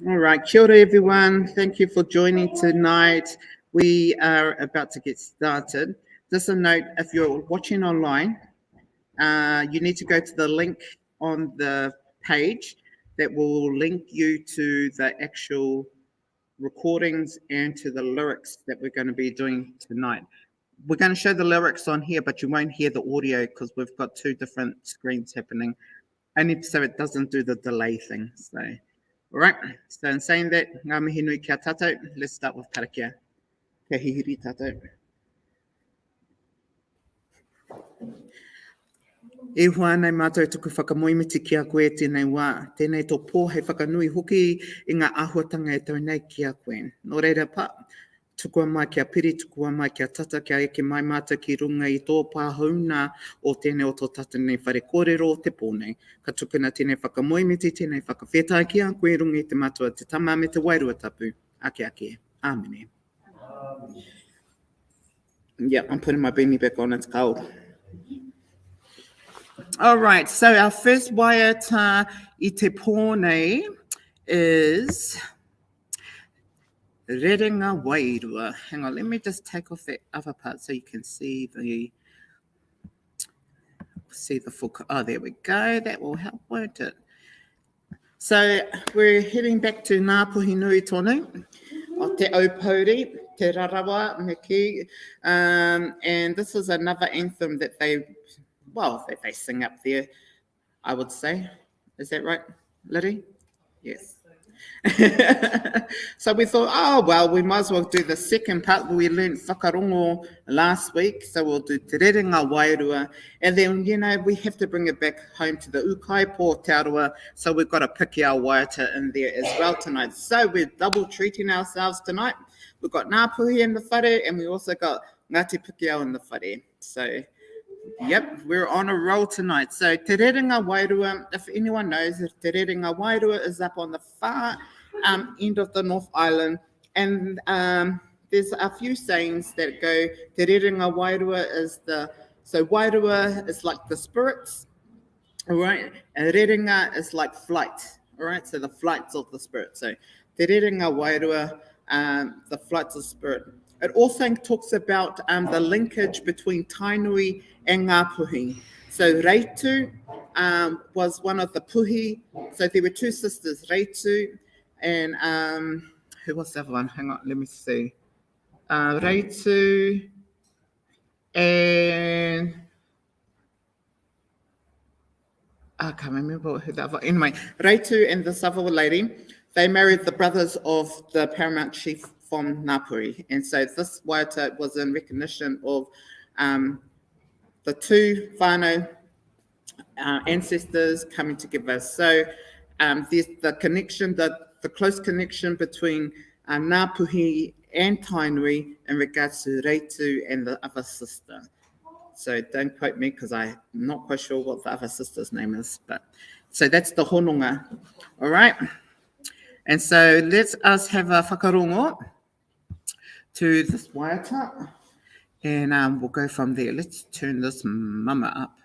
All right, kia ora everyone. Thank you for joining tonight. We are about to get started. Just a note, if you're watching online, uh, you need to go to the link on the page that will link you to the actual recordings and to the lyrics that we're going to be doing tonight. We're going to show the lyrics on here, but you won't hear the audio because we've got two different screens happening. Only so it doesn't do the delay thing. So, all right. So in saying that, ngā mihi nui kia tātou. Let's start with karakia. Kia hihiri tātou. E hua nei mātou tuku whakamoemiti ki a koe tēnei wā, tēnei tō pō hei whakanui hoki i ngā āhuatanga e tau nei ki a koe. Nō reira pā, tukua mai kia piri, tukua mai kia tata, kia eke mai mātou ki runga i tō pāhouna o tēnei o tō tātou nei whare kōrero o te pō nei. Ka tukuna tēnei whakamoemiti, tēnei whakawhetai ki a koe i runga i te Matua, te Tama me te Wairua Tapu. Ake ake. Āmene. Yeah, I'm putting my beanie back on. It's cold. All right, so our first waiata i te pō nei is Rerenga Wairua. Hang on, let me just take off that other part so you can see the see the full. Oh, there we go. That will help, won't it? So we're heading back to Ngāpuhi nui tonu, o Te Aupōuri, Te Rarawa, me kī. Um, and this is another anthem that they, well, that they sing up there, I would say. Is that right, Liddy? Yes. So we thought, oh, well, we might as well do the second part. We learned whakarongo last week, so we'll do te rerenga wairua. And then, you know, we have to bring it back home to the ūkaipō Te Arawa, so we've got to pikiao waiata in there as well tonight. So we're double treating ourselves tonight. We've got Ngāpuhi in the whare, and we also got Ngāti Pikiao in the whare. So, yep, we're on a roll tonight. So Te Rerenga Wairua, if anyone knows, if Te Rerenga Wairua is up on the far end of the North Island, and there's a few sayings that go, Te Rerenga Wairua is the, so Wairua is like the spirits, all right, and Rerenga is like flight, all right, so the flights of the spirit. So Te Rerenga Wairua, the flights of spirit. It also talks about the linkage between Tainui and Ngāpuhi. So Reitu was one of the puhi. So there were two sisters, Reitu and who was the other one? Hang on, let me see. Reitu and I can't remember who the other. Anyway, Reitu and this other lady, they married the brothers of the paramount chief from Ngāpuhi. And so this waiata was in recognition of the two whānau ancestors coming together. So there's the connection, the close connection between Ngāpuhi and Tainui in regards to Reitu and the other sister. So don't quote me because I'm not quite sure what the other sister's name is. But so that's the hononga. All right. And so let us have a whakarongo to this waiata, and we'll go from there. Let's turn this mama up.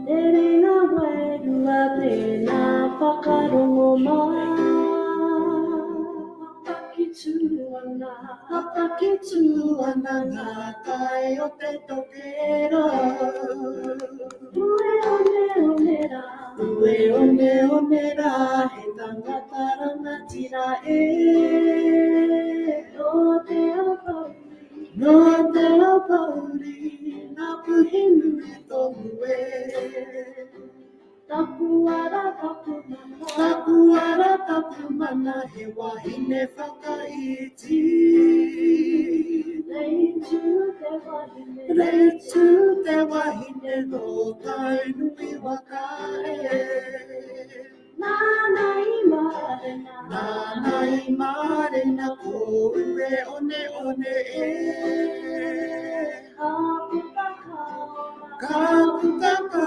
Te ringa wairua tēnā whakarongo mai. Papaki tū ana, papaki tū ana ngā tai o te tokerau. Ue one one rā, ue one one rā, he tangata rangatira e. Nō te Aupōuri, nō te Aupōuri, ngā puhi nui tōu e. Taku ara, taku mana, taku ara, taku mana, he wahine whakaiti. Rei tū te wahine, rei tū te wahine, nō Tainui waka e. Nāna i mārena, nāna i mārena, ko ue one one e. Ka puta ka ora, ka puta ka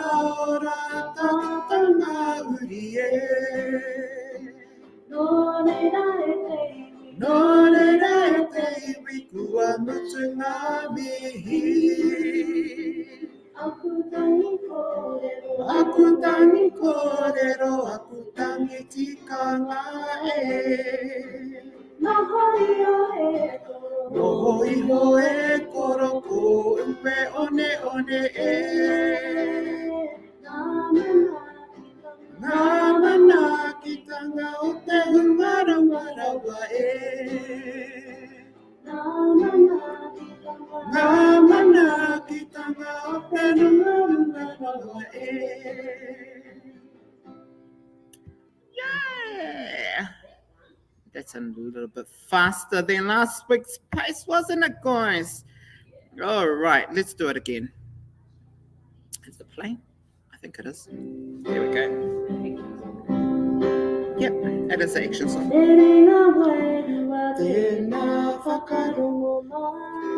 ora, tata ngā uri e. Nō reira e te iwi, nō reira e te iwi, kua mutu ngā mihi. Aku tangi kōrero, aku tangi kōrero, aku tangi tikanga e. Noho iho e koro, noho iho e koro, ko ue one one e. Ngā manaakitanga, ngā manaakitanga o te hunga rawa rawa e. Ngā manaakitanga, ngā manaakitanga o te hunga runga rawa e. Yeah! That's a little bit faster than last week's pace, wasn't it, guys? All right, let's do it again. Is it playing? I think it is. There we go. Yep, it is an action song.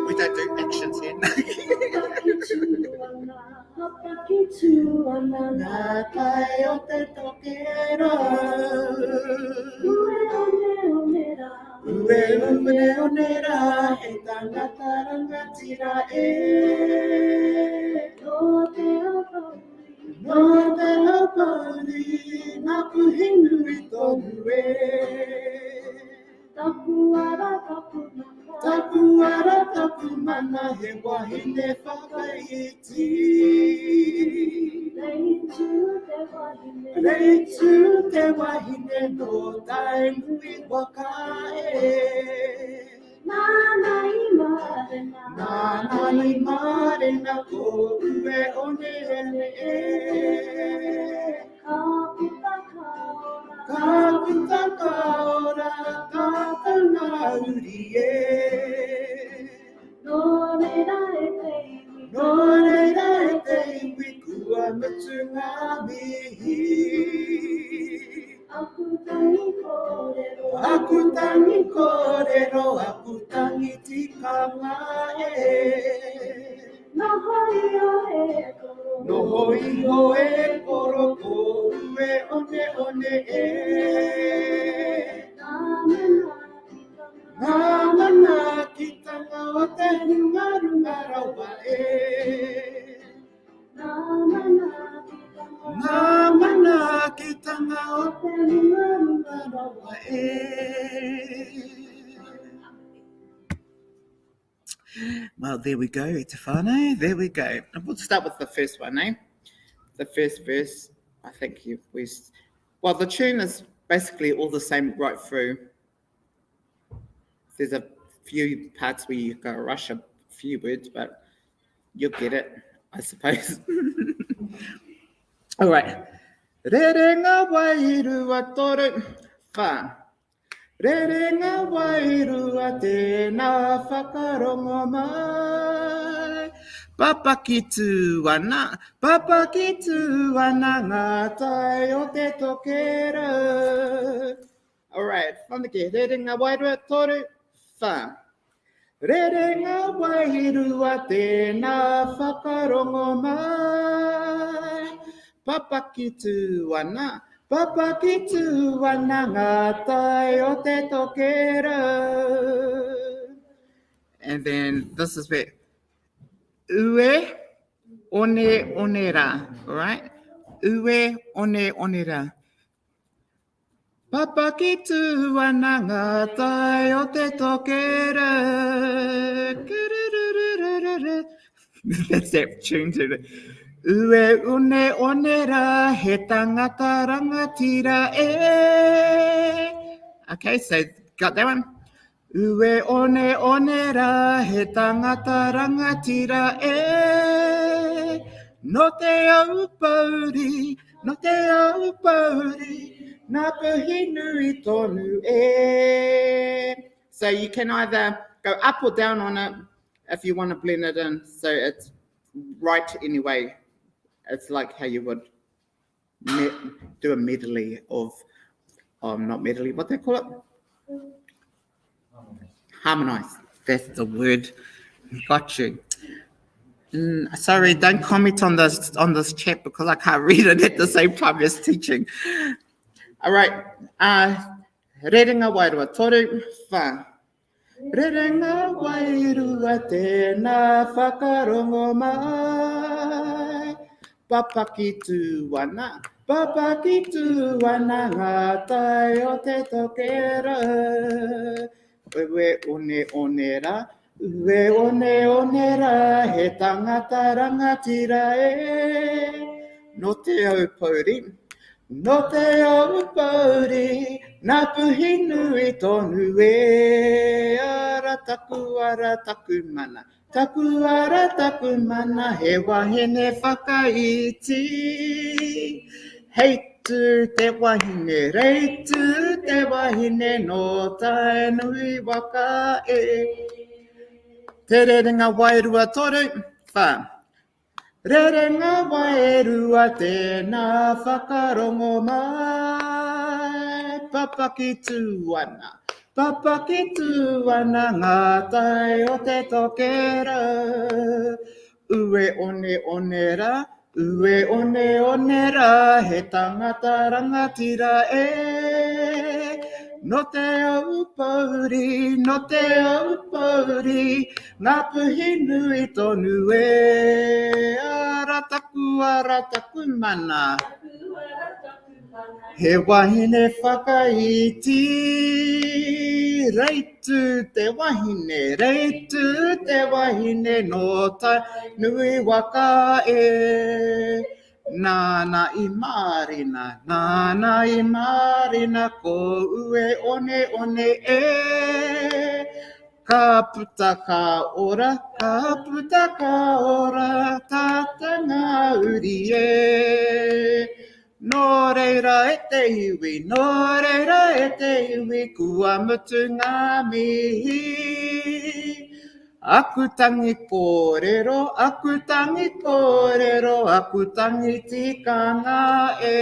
We don't do actions here. Ue one one rā, he tangata rangatira e. Nō te Aupōuri, nō te Aupōuri, ngā puhi nui tōu e. Taku ara, taku mana, taku ara, taku mana, he wahine whakaiti. Rei tū te wahine, rei tū te wahine, nō Tainui waka e. Nāna i mārena. Nāna i mārena ko ue one one e. Ka puta ka ora. Ka puta ka ora, ka tau ngā uri e. Nō reira e te iwi. Nō reira e te iwi kua mutu ngā mihi. Aku tangi kōrero. Aku tangi kōrero, aku tangi tikanga e. Noho iho e koro. Noho iho e koro, ko ue one one e. Ngā manaakitanga. Ngā manaakitanga o te hunga runga rawa e. Ngā manaakitanga. Ngā manaakitanga o te hunga runga rawa e. Well, there we go, e te whānau. There we go. We'll start with the first one, eh? The first verse, I think you we. Well, the tune is basically all the same right through. There's a few parts where you go rush a few words, but you'll get it, I suppose. All right. Rerenga wairua toru, wha. Rerenga wairua tēnā whakarongo mai. Papaki tū ana, papaki tū ana ngā tai o te tokerau. All right, whanake, rerenga wairua toru, wha. Rerenga wairua tēnā whakarongo mai. Papaki tū ana, papaki tū ana ngā tai o te tokerau. And then this is where ue one one rā, all right? Ue one one rā. Papaki tū ana ngā tai o te tokerau. That's that tune to the... Ue une one rā, he tangata rangatira e. Okay, so got that one? Ue one one rā, he tangata rangatira e. Nō te Aupōuri, nō te Aupōuri, nā puhi nui tonu e. So you can either go up or down on it if you want to blend it in. So it's right anyway. It's like how you would me do a medley of, not medley, what they call it? Harmonize. That's the word. Got you. Sorry, don't comment on this on this chat because I can't read it at the same time as teaching. All right. Rerenga wairua toru, wha. Rerenga wairua tēnā whakarongo mai. Papaki tū ana, papaki tū ana ngā tai o te tokerau. Ue one one rā, ue one one rā, he tangata rangatira e. Nō Te Aupōuri, Nō Te Aupōuri, nā puhi nui tonu e. Ara taku ara taku mana, taku ara taku mana, he wahine whakaiti. Hei tū te wahine, rei tū te wahine, nō Tainui waka e. Te rerenga wairua toru, wha. Rerenga wairua tēnā whakarongo mai. Papaki tū ana, papaki tū ana ngā tai o te tokerau. Ue one one rā, ue one one rā, he tangata rangatira e. Nō Te Aupōuri, nō Te Aupōuri, Ngā puhi nui tonu e. Ara taku ara taku mana. Taku ara taku mana. He wahine whakaiti. Reitu te wahine, reitu te wahine nō Tainui waka e. Nāna i mārena, nāna i mārena ko ue one one e. Ka puta ka ora, ka puta ka ora, tātou ngā uri e. Nō reira e te iwi, nō reira e te iwi, kua mutu ngā mihi. Aku tangi kōrero, aku tangi kōrero, aku tangi tikanga e.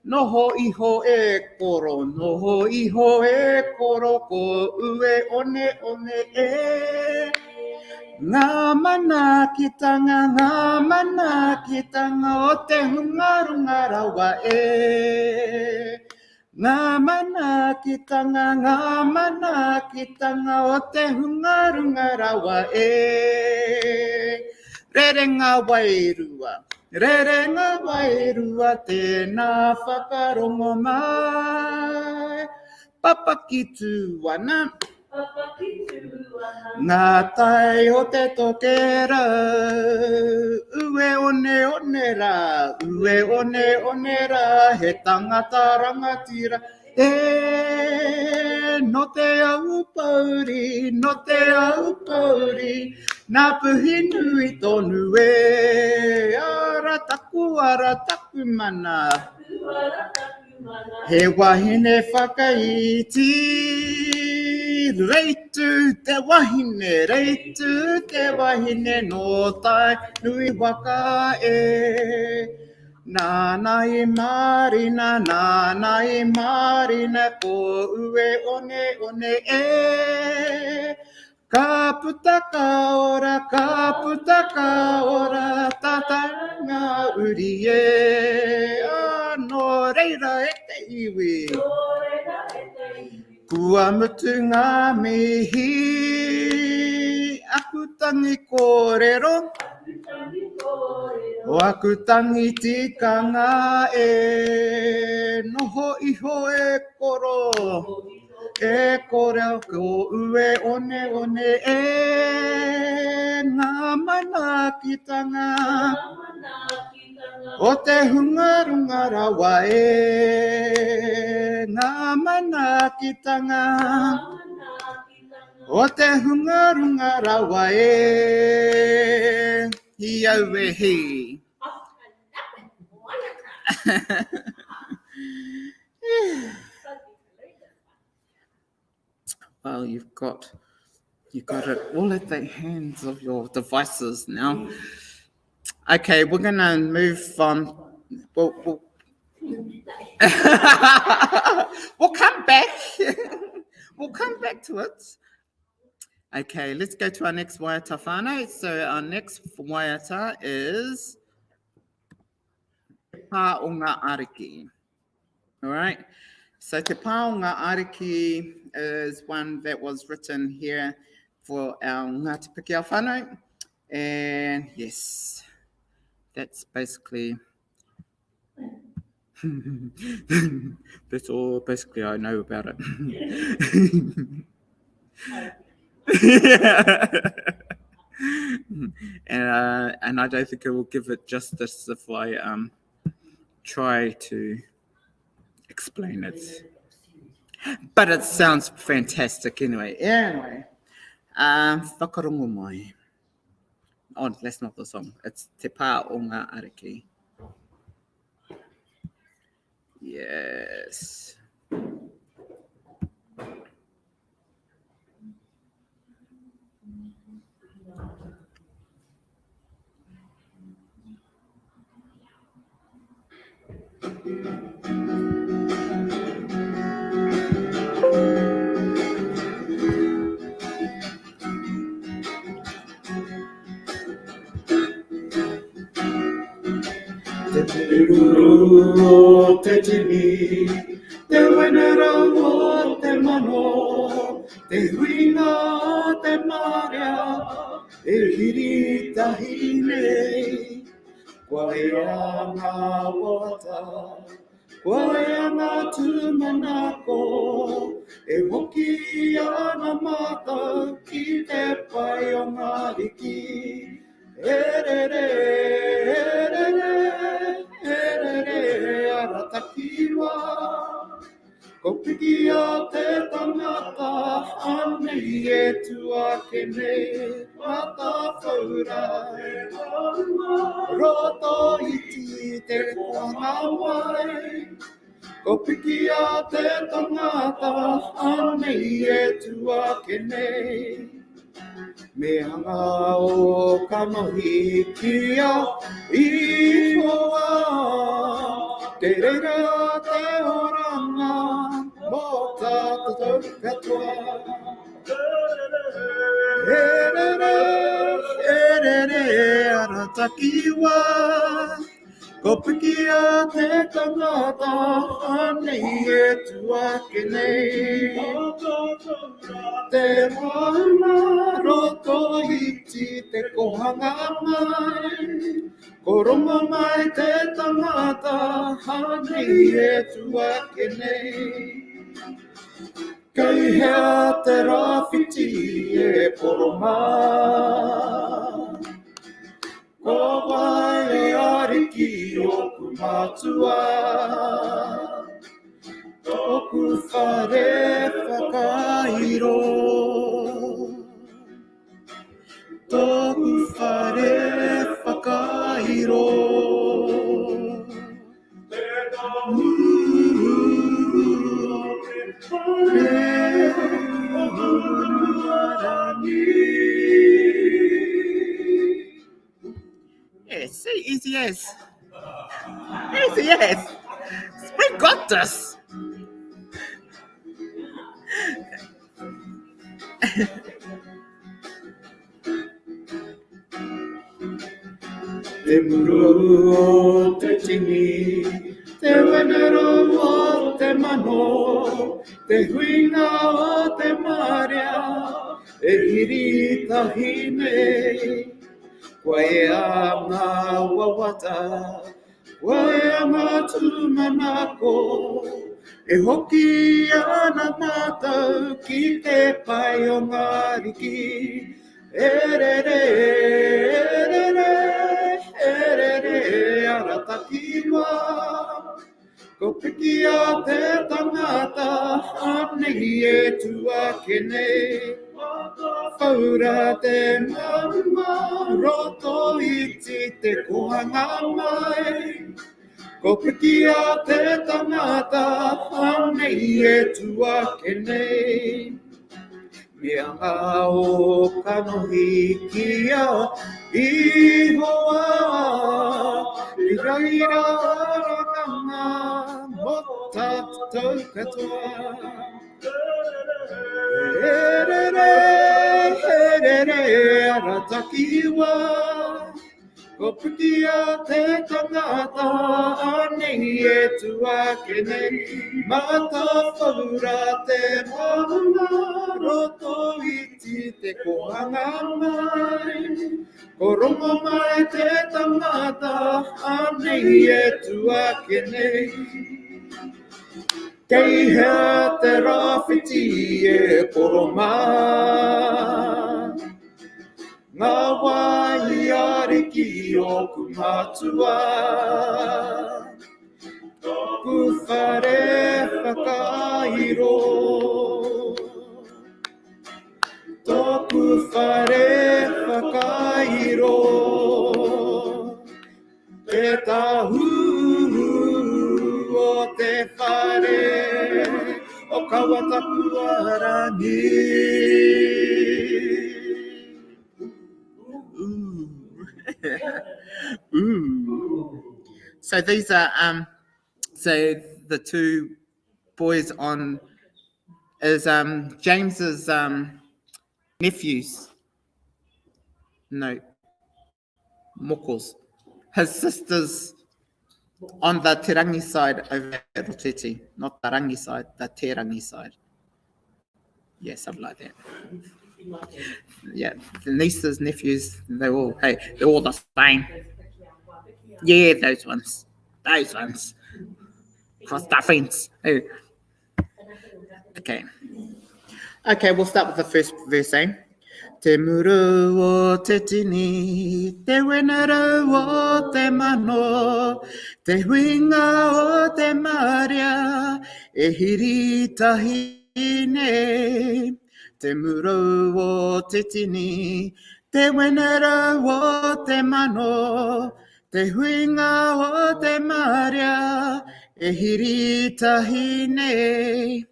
Noho iho e koro, noho iho e koro, ko ue one one e. Ngā manaakitanga, ngā manaakitanga o te hunga runga rawa e. Ngā manaakitanga, ngā manaakitanga o te hunga runga rawa e. Rerenga wairua, rerenga wairua, tēnā whakarongo mai. Papaki tū ana. Ngā tai o te tokerau, ue one one rā, ue one one rā, he tangata rangatira, e, nō te Aupōuri, nō te Aupōuri, nā Puhinui tonu e, ara taku ara taku mana. He wahine whakaiti, Reitu te wahine, Reitu te wahine nō Tainui waka e. Nāna i mārina, nāna i mārina, ko ue one one e. Ka puta ka ora, ka puta ka ora, tātou ngā uri e. Ā, nō reira e te iwi. Nō reira e te iwi. Kua mutu ngā mihi. Aku tangi kōrero. Aku tangi kōrero. O aku tangi tikanga e. Noho iho e koro. Noho iho. E kore ko ue one one e ngā manaakitanga o te hunga runga rawa e ngā manaakitanga o te hunga runga rawa e hi aue hi. Well, you've got you've got it all at the hands of your devices now. Okay, we're gonna move on. We'll, we'll, we'll come back. we'll come back to it. Okay, let's go to our next waiata whānau. So our next waiata is Te Pā o Ngā Ariki. All right. So Te Pā o Ngā Ariki is one that was written here for our Ngāti Pikiao whānau. And yes, that's basically that's all basically I know about it. and uh, and I don't think it will give it justice if I um try to explain it. But it sounds fantastic anyway. Anyway, um, whakarongo mai. Oh, that's not the song. It's Te Pā o Ngā Ariki. Yes. Te pururu o te tini, te wenerau o te mano, te huinga o te marea, e hiri tahi nei. Kua ea ngā wawata, kua ea ngā tūmanako, e hoki ana mātou ki te pae o ngā riki. E rere, e rere, e rere, arataki wā. Ko pikia te tangata, anei e tu ake nei, Matawhaura. Roto iti te koanga mai. Ko pikia te tangata, anei e tu ake nei. Me hanga o kanohi ki a Ihowa, Kei reira te oranga mō tātou katoa. E rere, e rere ara takiwā, Ko pikia te tangata, anei e tu ake nei. Te maunga roto iti te kohanga mai, Ko rongo mai te tangata, anei e tu ake nei. Kei hea te rāwhiti e koro mā? Ko wai e ariki ōku mātua? Tōku whare whakairo. Tōku whare whakairo. Te tāhuhu o te whare o Hunuarangi. Yeah, see, easy as. Easy as. We got this. Te muru o te tini, te wenerau o te mano, te huinga o te marea, e hiri tahi nei. Kua ea ngā wawata, kua ea ngā tūmanako, e hoki ana mātou ki te pae o ngā ariki. E rere, e rere, e rere ara takiwā. Ko pikia te tangata, anei e tu ake nei. Whaura te maunga, roto iti te kohanga mai. Ko pikia te tangata, anei e tu ake nei. Me anga o kanohi ki a Ihowa, i reira ranganga mo tātou katoa. E rere, e rere, ara takiwa. Ko pikia te tangata, anei e tu ake nei, Matawhaura te maunga, roto iti te kohanga mai. Ko rongo mai te tangata, anei e tu ake nei. Kei hea te rāwhiti e koro mā? Ngā wāhi ariki ōku mātua, Tōku whare whakairo. Tōku whare whakairo. Te tāhuhu o te whare o Kawatapuarangi. Ooh. Ooh. So these are um so the two boys on is um James's um nephews. No. Mokos. His sisters on the Te Rangi side over at Roteti, not the Rangi side, the Te Rangi side. Yeah, something like that. Yeah, the nieces, nephews, they're all, hey, they're all the same. Yeah, those ones. Those ones. Cross the fence. Hey. Okay. Okay, we'll start with the first verse, eh? Te muru o te tini, te wenerau o te mano, te huinga o te marea, e hiri tahi nei. Te muru o te tini, te wenerau o te mano, te huinga o te marea, e hiri tahi nei.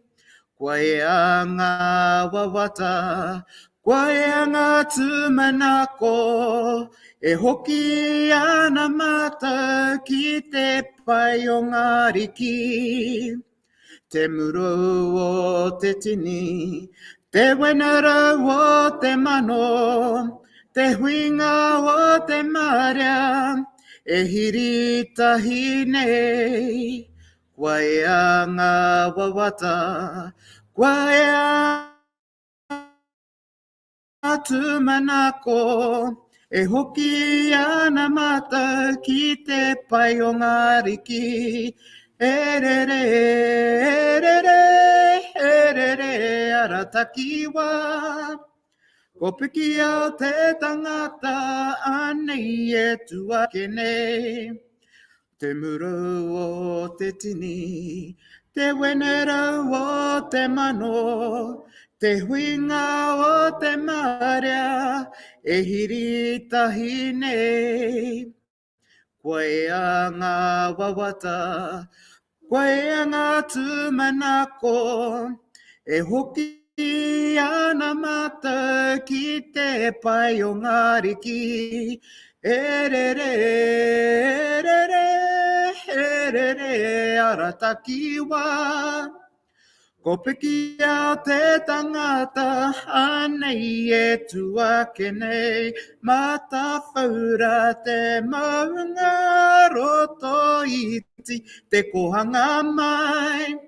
Kua ea ngā wawata, kua ea ngā tūmanako, e hoki ana mātou ki te pae o ngā ariki. Te muru o te tini, te wenerau o te mano, te huinga o te marea, e hiri tahi nei. Kua ea ngā wawata, kua ea ngā tūmanako, e hoki ana mātou ki te pae o ngā ariki. E rere, e rere, e rere ara takiwā. Ko Pikiao te tangata anei e tū ake nei. Te muru o te tini, te wenerau o te mano, te huinga o te marea, e hiri tahi nei. Kua ea ngā wawata, kua ea ngā tūmanako, e hoki ana mātou ki te pae o ngā ariki. E rere, e rere, e rere ara takiwā. Ko Pikiao te tangata, anei e tū ake nei, Matawhaura te maunga, Rotoiti te kohanga mai.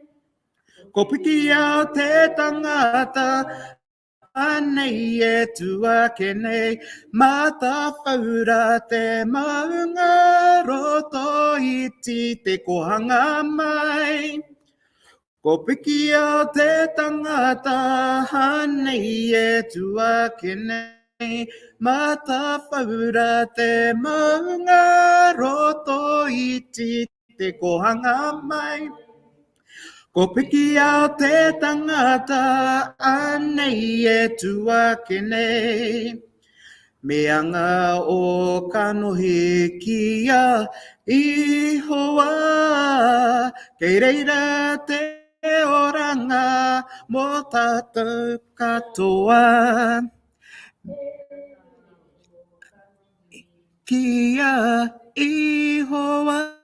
Ko Pikiao te tangata, Anei e tū ake nei, Matawhaura te maunga, Rotoiti te kohanga mai. Ko Pikiao te tangata, anei e tū ake nei, Matawhaura te maunga, Rotoiti te kohanga mai. Ko Pikiao te tangata, anei e tū ake nei. Me anga o kanohi ki a Ihowa, kei reira te oranga mō tātou katoa. Ki a Ihowa.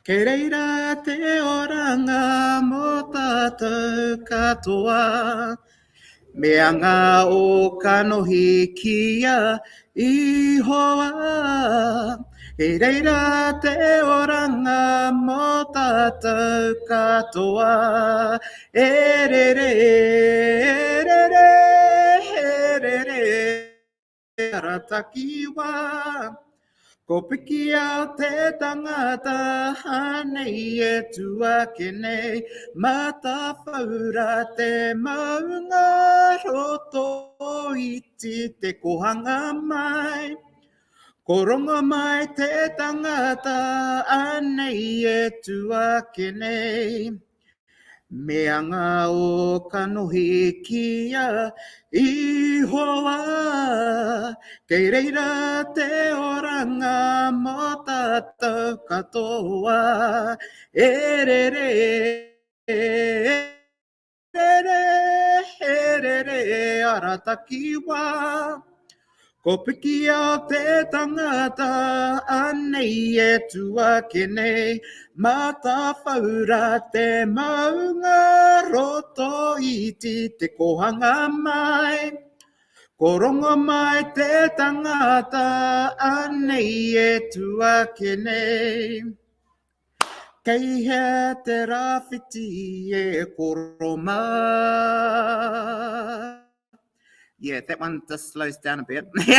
Kei reira te oranga mō tātou katoa. Me anga o kanohi ki a Ihowa. Kei reira te oranga mō tātou katoa. E rere, e rere, e rere. Aratakiwā. Ko Pikiao te tangata, anei e tū ake nei, Matawhaura te maunga, Rotoiti te kohanga mai. Ko Rongomai te tangata, anei e tū ake nei. Me anga o kanohi ki a Ihowa, kei reira te oranga mō tātou katoa. E rere, e rere, e rere ara takiwā. Ko Pikiao te tangata, anei e tū ake nei, Matawhaura te maunga, Rotoiti te kohanga mai. Ko Rongomai te tangata, anei e tū ake nei. Kei hea te rāwhiti e koro mā? Yeah, that one just slows down a bit. okay.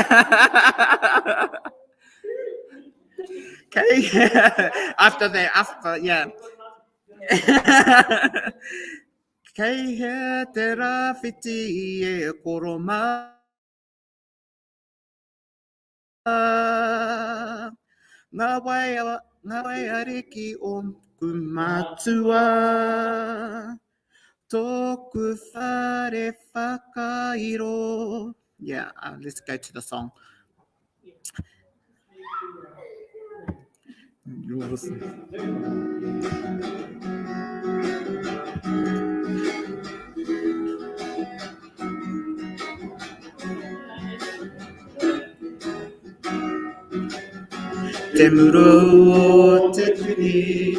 after that, after, yeah. Kei hea te rāwhiti e koro mā? Ngā wai, ngā wai ariki ōku mātua. Tōku whare whakairo. Yeah, let's go to the song. Te muru o te tini,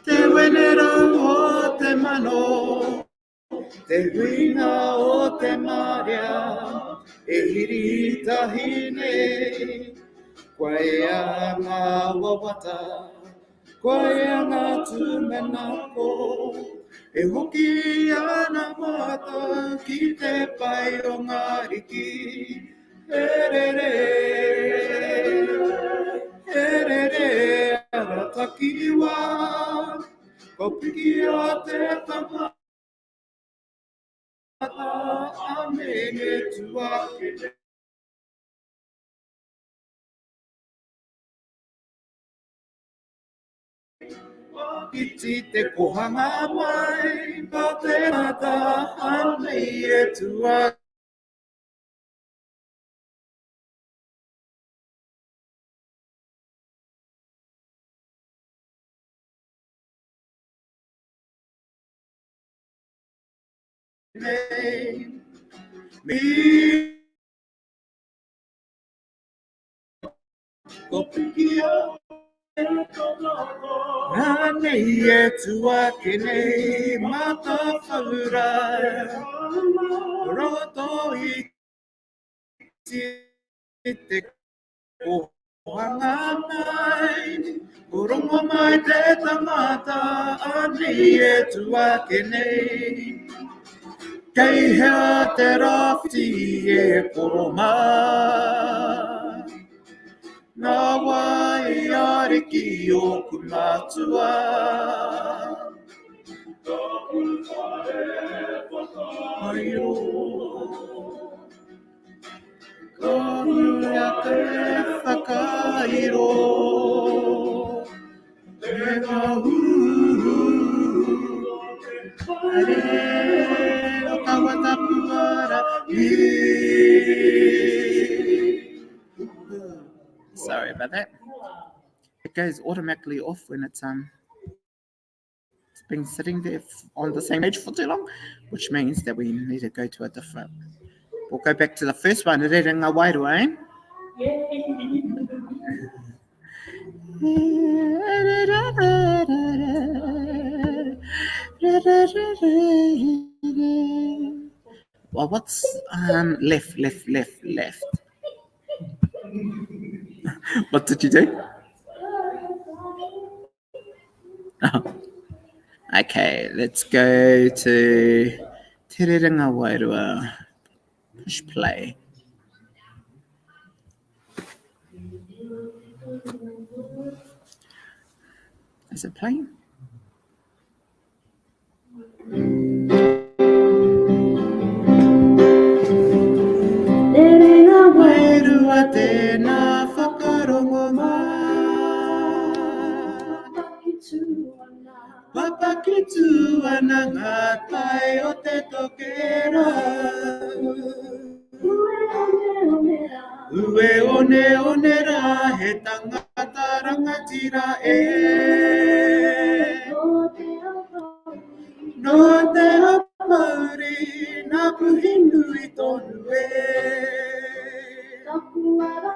te wenerau o te mano, Te huinga o te marea e hiri tahi nei. Koia ngā wawata, koia ngā tūmanako, e hoki ana mātou ki te pae o ngā riki. E rere, e rere ara takiwā, ko pikia te tangata. Amene tuake nei. Iti te kohanga mai, pa te mata anei e tuake. Nei. Me ko pikia Rānei e tuake nei matawhaura Roto i te Kohanga mai, ko rongo mai te tangata, anei e tu ake nei. Kei hea te rāwhiti e koro mā? Ngā wai ariki ōku mātua. Tōku whare whakairo. Ko hura te whakairo, te ngahuru, haere o Kawatapuarangi. Sorry about that. It goes automatically off when it's it's been sitting there on the same page for too long, which means that we need to go to a different. We'll go back to the first one, Rerenga Wairua, eh? Well, what's left, left, left, left? What did you do? Oh. Okay, let's go to Te Rerenga Wairua. Push play. Is it playing? Rerenga Wairua tēnā whakarongo mā. Papaki tū ana ngā tai o te tokerau. Ue one one rā he tangata rangatira e. Nō te Apouri, nā Puhinui tonu e. Taku ara,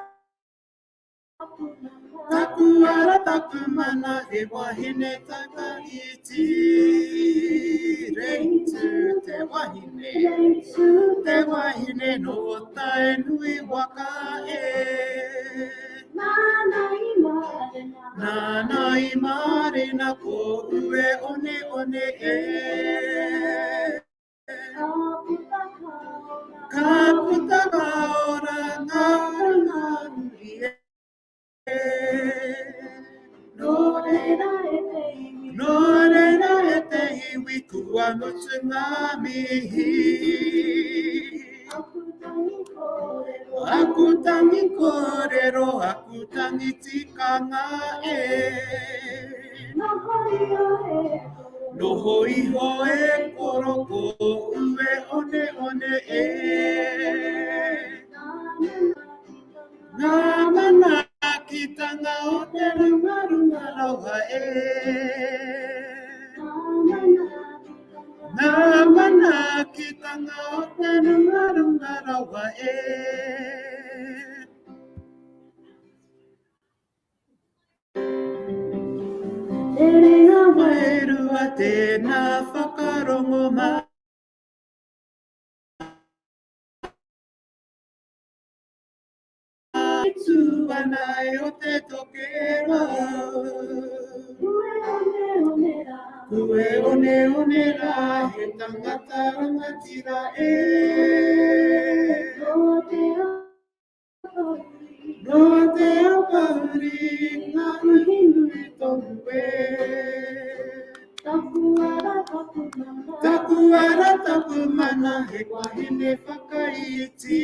taku mana. Taku ara, taku mana, he wahine takaiti. Reitu te wahine, te wahine nō Tainui waka e. Nāna i mārena. Nāna i mārena ko Ue one one e. Ka puta ka ora. Ka puta ka ora ngā uri e. Nō reira e te iwi. Nō reira e te iwi kua. Kua mutu ngā mihi. Aku tangi kōrero. Aku tangi kōrero, aku tangi tikanga e. Noho iho e koro. Noho iho e koro, ko ue one one e. Ngā manaakitanga. Ngā manaakitanga o te runga runga rawa e. Ngā manaakitanga. Ngā manaakitanga o te runga runga rawa e. Te rerenga wairua tēnā whakarongo mai. Tū ana e o te tokerau. Kue one one rā. Kue one one rā, he tangata rangatira e. Nō te Aupōuri. Nō te Aupōuri, ngā mihi nui tonu e. Taku ara, taku mana. Taku ara, taku mana, he wahine whakaiti.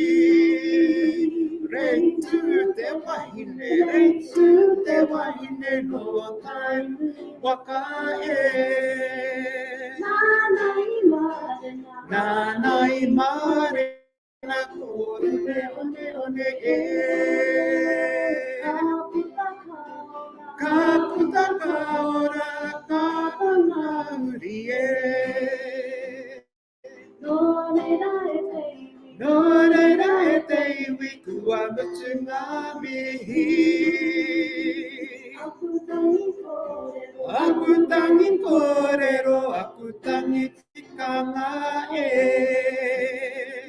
Reitu te wahine, reitu te wahine nō Tainui waka e. Nāna i mārena. Nāna i mārena ko Rure one one e. Ka puta ka ora. Ka puta ka ora, ka ngā uri e. Nō reira e te iwi. Nō reira e te iwi, kua mutu ngā mihi. Aku tangi kōrero. Aku tangi kōrero, aku tangi tikanga e.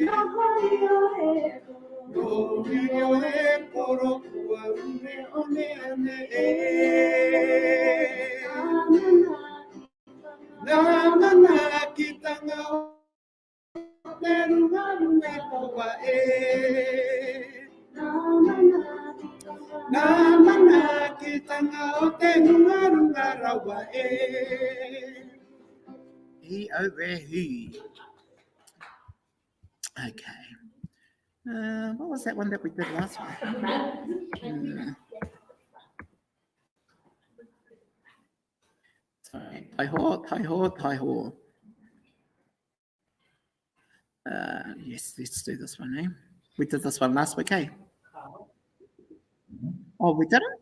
Noho iho e koro. Noho iho e koro, kua une one ane e. Ngā manaakitanga. Ngā manaakitanga o te runga runga rawa e. Ngā manaakitanga. Ngā manaakitanga o te runga runga rawa e. He over he. Okay. What was that one that we did last week? Sorry. Taiho, taiho, taiho. Yes, let's do this one, eh? We did this one last week, eh? Oh, we did it?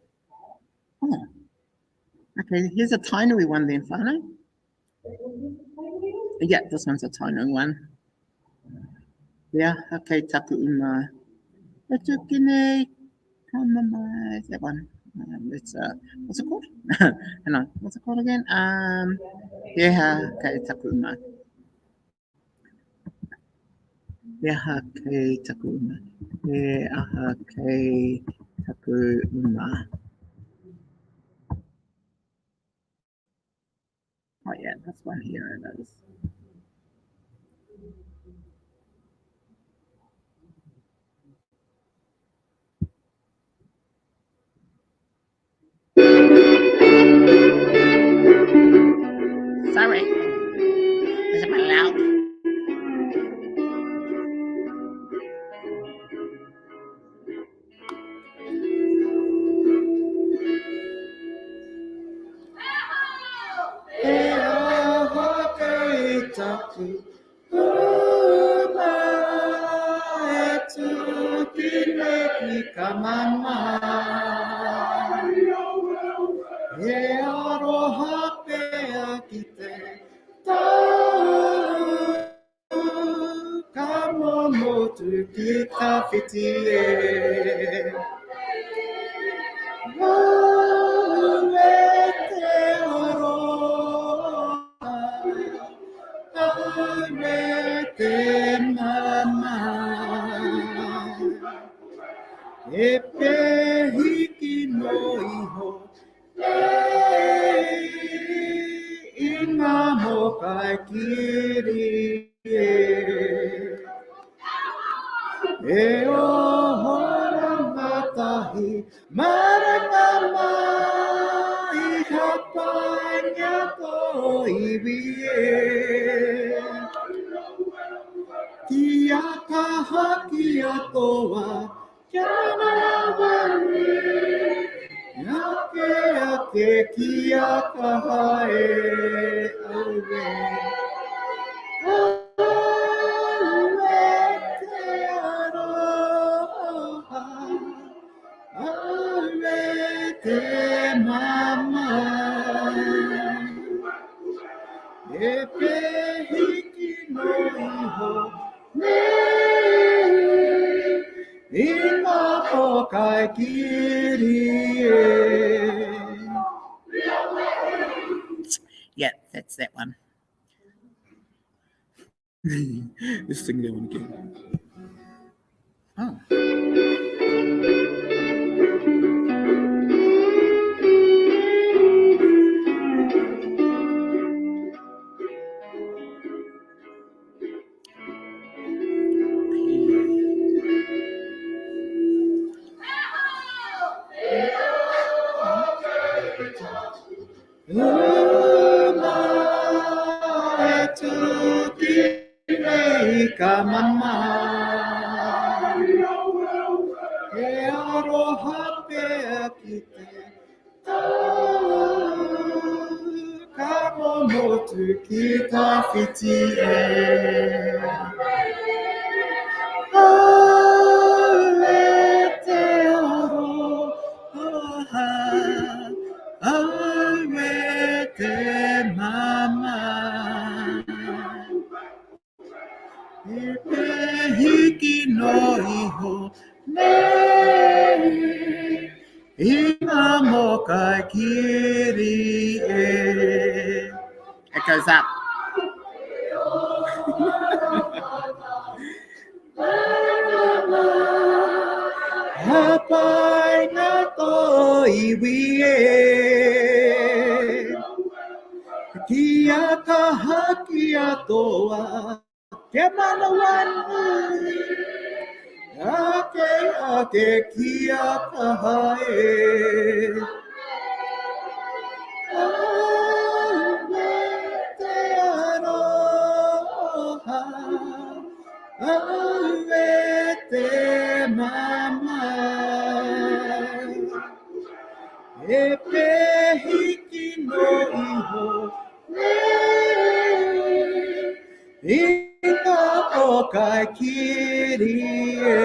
Oh. Okay, here's a Tainui one then, whānau. Yeah, this one's a Tainui one. Yeah, okay, taku uma. E tuki nei, ka mamae, that one. It's, what's it called? Hang on, what's it called again? Yeah, okay, taku uma. He aha kei taku uma. He aha kei taku uma. Oh yeah, this one here it is. Sorry. Is it loud? He aha kei taku uma e tuki nei ki ka mama. He aroha pea ki te tau, ka momotu ki tawhiti e. Aue te aroha, aue te mana. E pēhi kino iho nei i ngā mōkai kiri e. E oho rangatahi, maranga mai, hapaingia tō iwi e. kia toa, kia manawanui. Ake ake kia kaha e, aue. Aue te aroha, aue te mama. E pēhi kino iho nei i ngā pōkai kiri e. Yeah, that's that one. Let's sing that one again. Oh. Uma e tuki nei ka mama. He aroha pea ki te tau, ka momotu ki tawhiti e. Aue te aroha, aue te mama. E pēhi kino iho nei i ngā mōkai kiri e. It goes up. Hāpai ngā tō iwi e. Kia kaha kia toa, kia manawanui. Ake ake kia kaha e. Aue te aroha, aue te mama. E pēhi kino iho nei i ngā pōkai kiri e.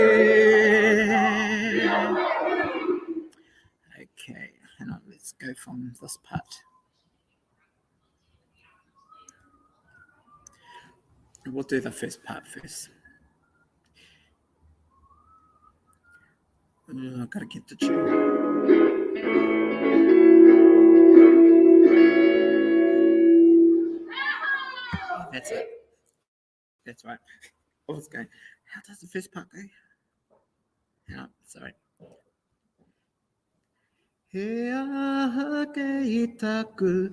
Okay, hang on, let's go from this part. We'll do the first part first. I've got to get the tune. Oh, that's it. That's right. Oh, it's going. How does the first part go? Hang on, sorry. He aha kei taku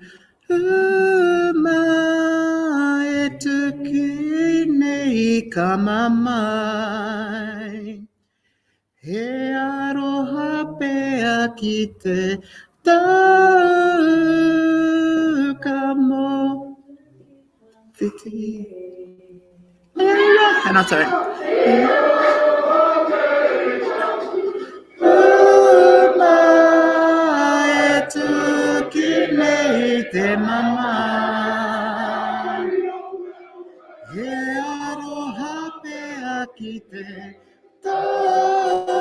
uma e tuki nei ka mamae. He aroha pea ki te tau ka mo whiti. Hang on, sorry. Uma e tuki nei te mamae. He aroha pea ki te tau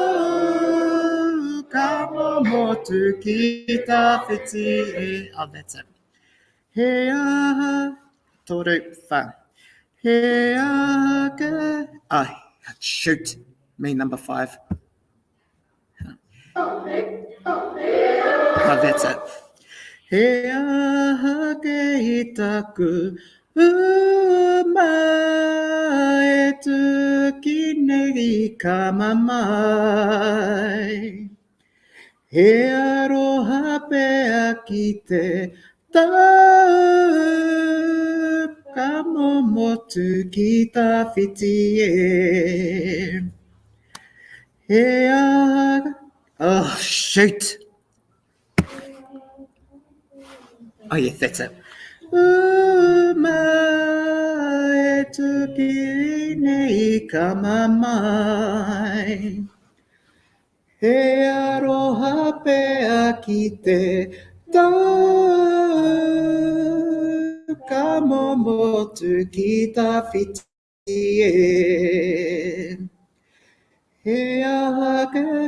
ka momotu ki tawhiti e. Oh, that's it. He aha, toru, wha. He aha ka... Oh, shoot, me number 5. Oh, that's it. He aha kei taku uma e tuki nei ka mamae. He aroha pea ki te tau ka momotu ki tawhiti e. He aha... Oh, shoot. Oh, yeah, that's it. Uma e E tuki nei ka mamae. He aroha pea ki te tau ka momotu ki tawhiti e. He aha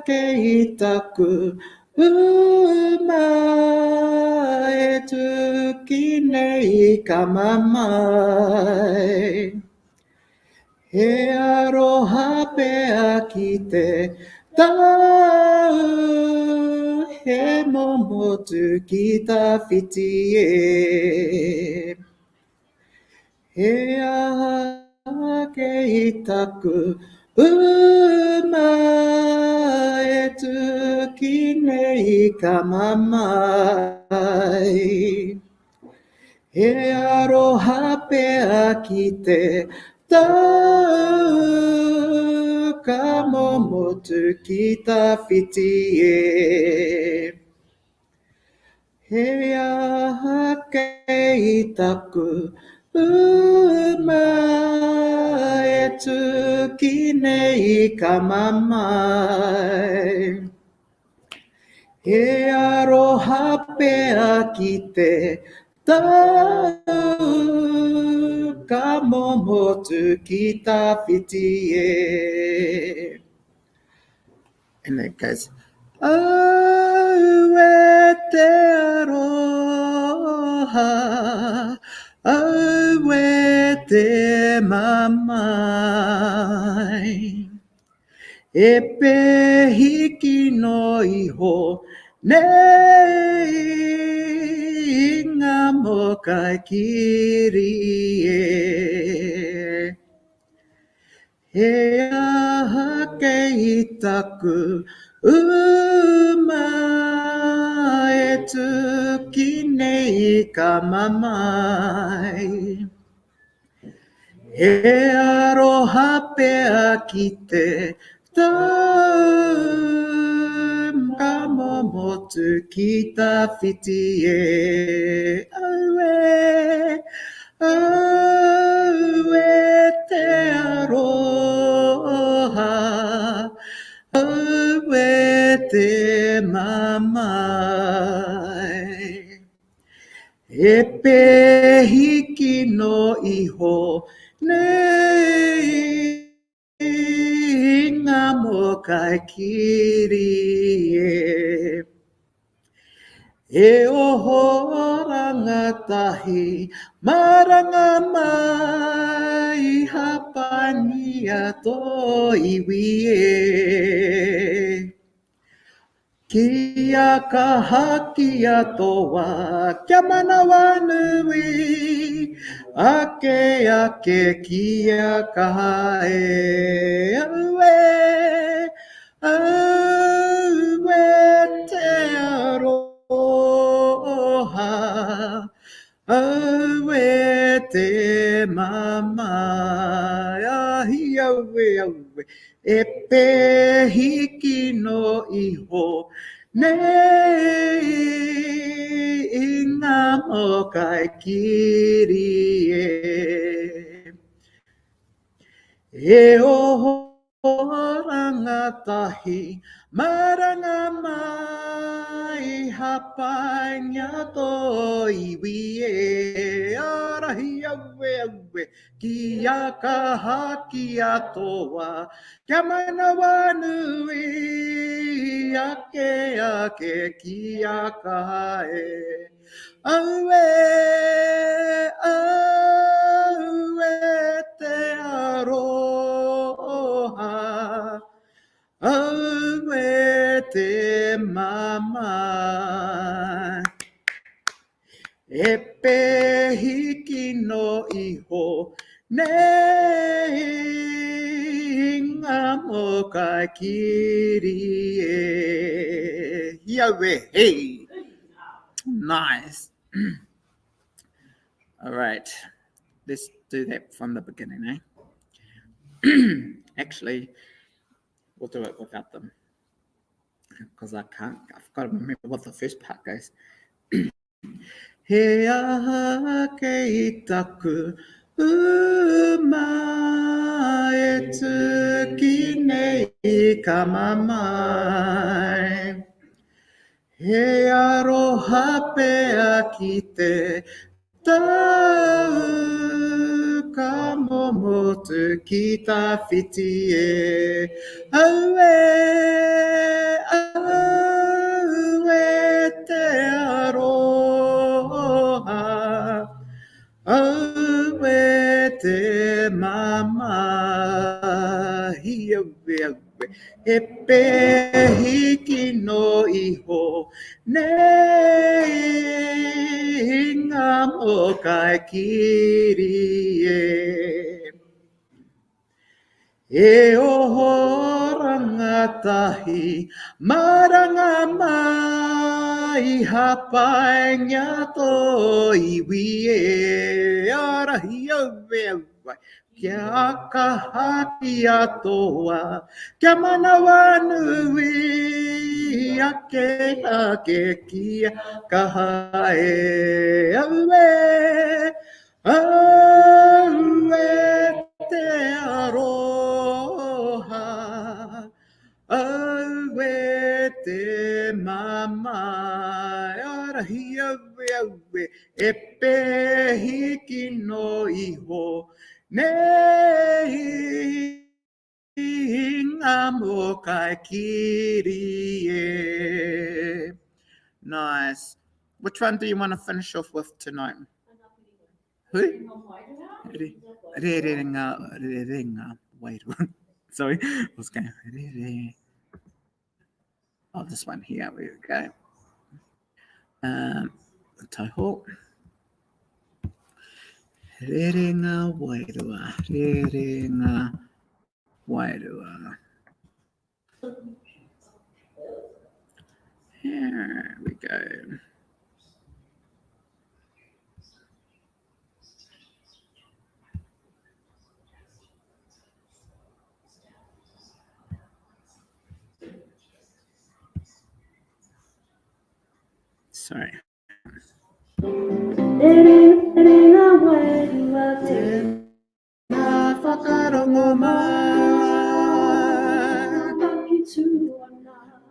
kei taku uma e tuki nei ka mamae. He aroha pea ki te tau, he momotu ki tawhiti e. He aha kei taku uma e tuki nei ka mamae. He aroha pea ki te tau ka momotu ki tawhiti e. He aha kei taku uma e tuki nei ka mamae. He aroha pea ki te tau ka momotu ki tawhiti e. And it goes, Aue te aroha, aue te mamae. E pēhi kino iho nei i ngā mōkai kiri e. He aha kei taku uma e tuki nei ka mamae. He aroha pea ki te tau ka momotu ki tawhiti e. Aue, Aue te aroha, aue te mamae. E pēhi kino iho nei ngā mōkai kiri e. E oho rangatahi, maranga mai, hāpaingia tō iwi e. Kia kaha, kia toa, kia manawanui, ake, ake, kia kaha e. Aue, aue te aroha, aue te mamae, ahi aue, aue, E pēhi kino iho nei i ngā mōkai kiri e. E oho rangatahi, maranga mai, hāpaingia tō iwi e. Ārahi aue aue, Kia kaha, kia toa, kia manawanui, ake, ake, kia kaha e. Aue, aue te aroha, aue te mamae. E pēhi kino iho nei ngā mōkai kiri e. Hiaue, hey! Nice. All right, let's do that from the beginning, eh? Actually, we'll do it without them because I can't, I've got to remember what the first part goes. He aha kei taku Uma e tuki nei ka mamae. He aroha pea ki te tau ka momotu ki tawhiti e. Aue, aue te aroha. Aue te mamahi, aue, aue, he pēhi kino iho nei ngā mōkai kiri e. E oho rangatahi, maranga mai, hapaingia tō iwi e ārahi aue aue, kia kaha kia toa, kia manawanui ake ake kia kaha e aue. Aue te aroha, aue te mamae, arahi aue aue, e pēhi kino iho nei ngā mōkai kiri e. Nice. Which one do you want to finish off with tonight? Who? Re, re, re, ngā, re, re, ngā, wairua. Sorry, I was going, re, re. Oh, this one here, we go. Um, taiho. Rerenga wairua, rerenga wairua. Here we go. Sorry. Tēnā whakarongo mai.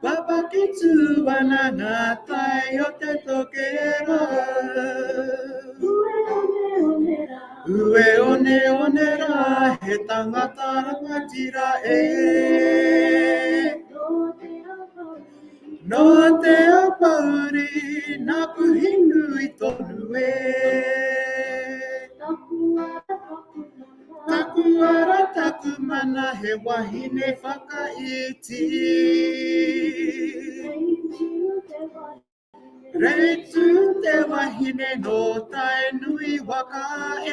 Papaki tū ana ngā tai o te tokerau. Ue one one rā, he tangata rangatira e. Nō te Aupōuri, nā Puhinui tonu e. Taku ara, taku mana, he wahine whakaiti. Reitu te wahine nō Tainui waka e.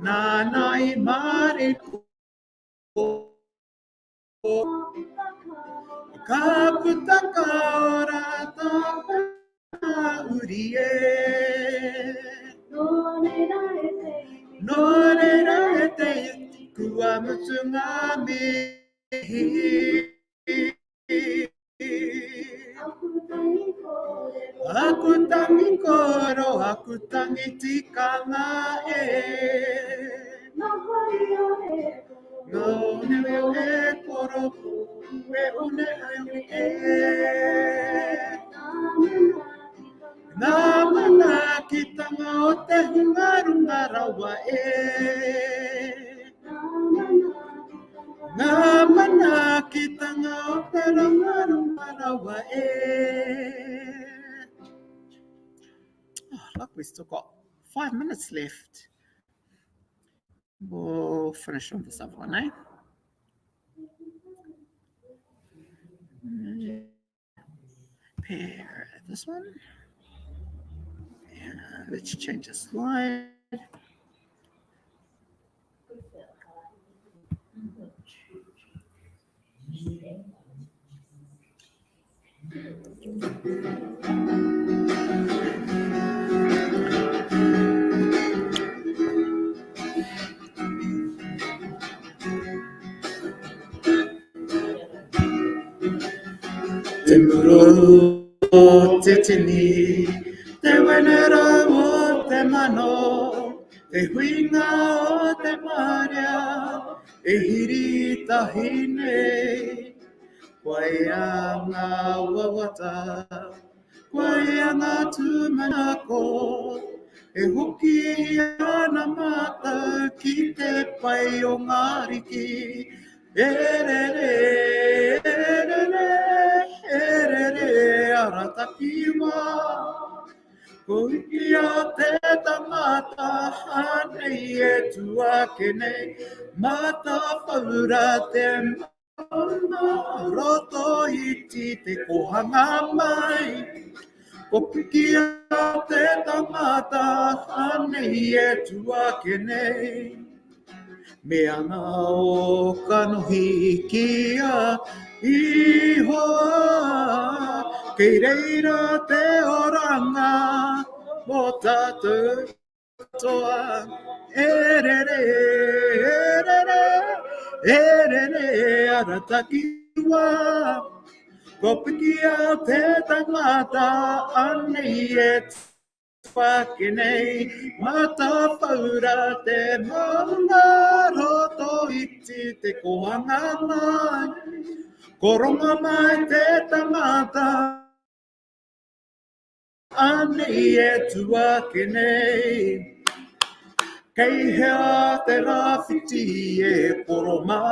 Nāna i mare ko. Ka puta ka ora tāna uri e. Nō reira e te iti kua mutu ngā mihi. Aku tangi koro, aku tangi tikanga e. Ngā one e koro, e one e. Ngā manaakitanga o te hunga runga rawa e. Ngā manaakitanga o te runga runga rawa e. Oh, look, we've still got 5 minutes left. We'll finish on this other one, eh? Pair this one. And let's change the slide. Te muru. o te tini, te wenerau o te mano, te huinga o te marea, e hiri tahi nei. Koia ngā wawata, koia ngā tūmanako, e hoki ana mātou ki te pae o ngā ariki. E rere, e rere, e rere aratakiwa. Ko ia te tangata anei e tū ake nei, Matawhaura te maunga, Rotoiti te kohanga mai. Ko Pikia te tangata anei e tū ake nei. Me ana o kanohi ki a Ihowa, kei reira te oranga mō tātou katoa. E rere, e rere, e rere aratakiwa, ko Pikia te tangata anei e Whake nei, Matawhaura te maunga, Rotoiti te kohanga mai, Ko Rongomai te tangata, Anei e tu ake nei. Kei hea te rāwhiti e koro mā?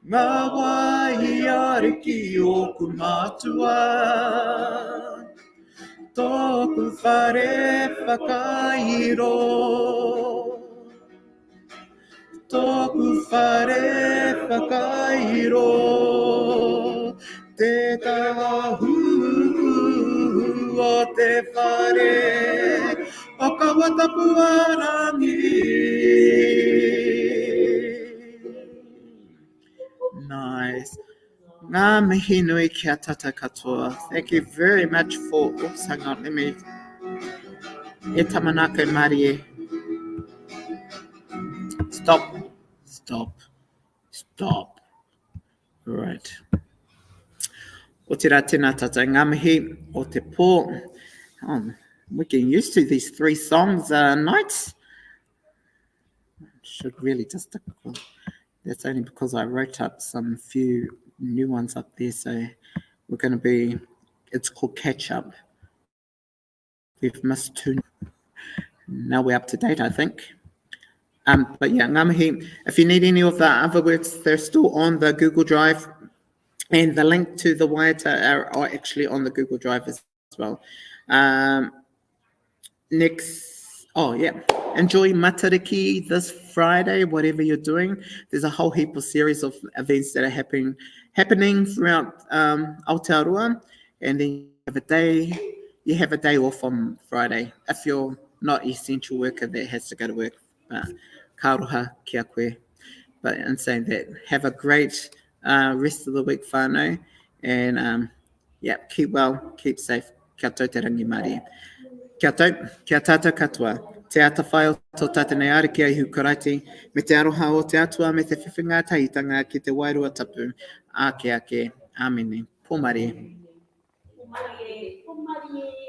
Ngā wāhi ariki ōku mātua, Tōku whare whakairo, Tōku whare whakairo, Te tāhuhu o te whare o Kawatapuarangi. Nice. Ngā mihi nui kia tata katoa. Thank you very much for... Oops, hang on, let me... E tamanako marie. Stop, stop, stop. Right. O te rā tēnā tātou ngā mihi o te pō. Oh, we're getting used to these three songs a night. Should really just stick with That's only because I wrote up some few new ones up there. So we're going to be, it's called catch up. We've missed two. Now we're up to date, I think. But yeah, ngā mihi. If you need any of the other words, they're still on the Google Drive. And the link to the waiata are actually on the Google Drive as well. Next, oh yeah, enjoy Matariki this Friday, whatever you're doing. There's a whole heap of series of events that are happening throughout Aotearoa, and then you have a day, you have a day off on Friday if you're not essential worker that has to go to work. But ka aroha kia koe. But in saying that, have a great rest of the week, whānau, and yeah, keep well, keep safe. Kia tau te rangimārie. Kia tau, kia tātou katoa. Te atawhai o tō tātou nei Ariki a Ihu Karaiti, me te aroha o te Atua me te whiwhinga tahitanga ki te Wairua Tapu, āke ake. Āmine. Pōmarie. Pōmarie, pōmarie.